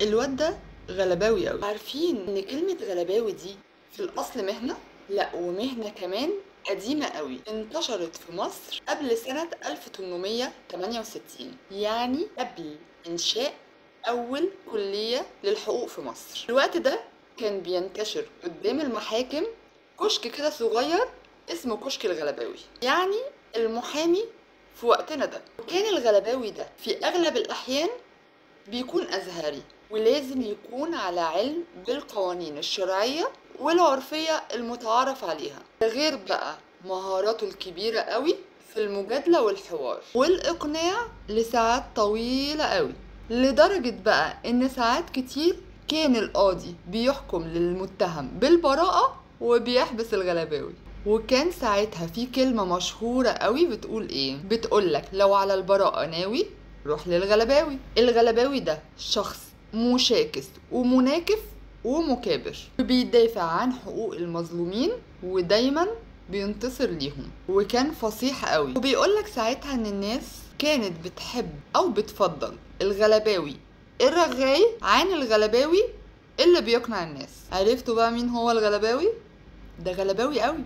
الواد ده غلباوي قوي. عارفين ان كلمة غلباوي دي في الاصل مهنة؟ لا، ومهنة كمان قديمة قوي، انتشرت في مصر قبل سنة 1868، يعني قبل إنشاء أول كلية للحقوق في مصر. الوقت ده كان بينتشر قدام المحاكم كشك كده صغير اسمه كشك الغلباوي، يعني المحامي في وقتنا ده. وكان الغلباوي ده في أغلب الأحيان بيكون أزهري، ولازم يكون على علم بالقوانين الشرعية والعرفية المتعارف عليها، غير بقى مهاراته الكبيرة قوي في المجادلة والحوار والإقناع لساعات طويلة قوي، لدرجة بقى إن ساعات كتير كان القاضي بيحكم للمتهم بالبراءة وبيحبس الغلباوي. وكان ساعتها في كلمة مشهورة قوي بتقول إيه؟ بتقولك لو على البراءة ناوي روح للغلباوي. الغلباوي ده شخص مشاكس ومناكف ومكابر، بيدافع عن حقوق المظلومين ودايما بينتصر ليهم، وكان فصيح قوي. وبيقولك ساعتها ان الناس كانت بتحب او بتفضل الغلباوي الرغاي عن الغلباوي اللي بيقنع الناس. عرفتوا بقى مين هو الغلباوي؟ ده غلباوي قوي.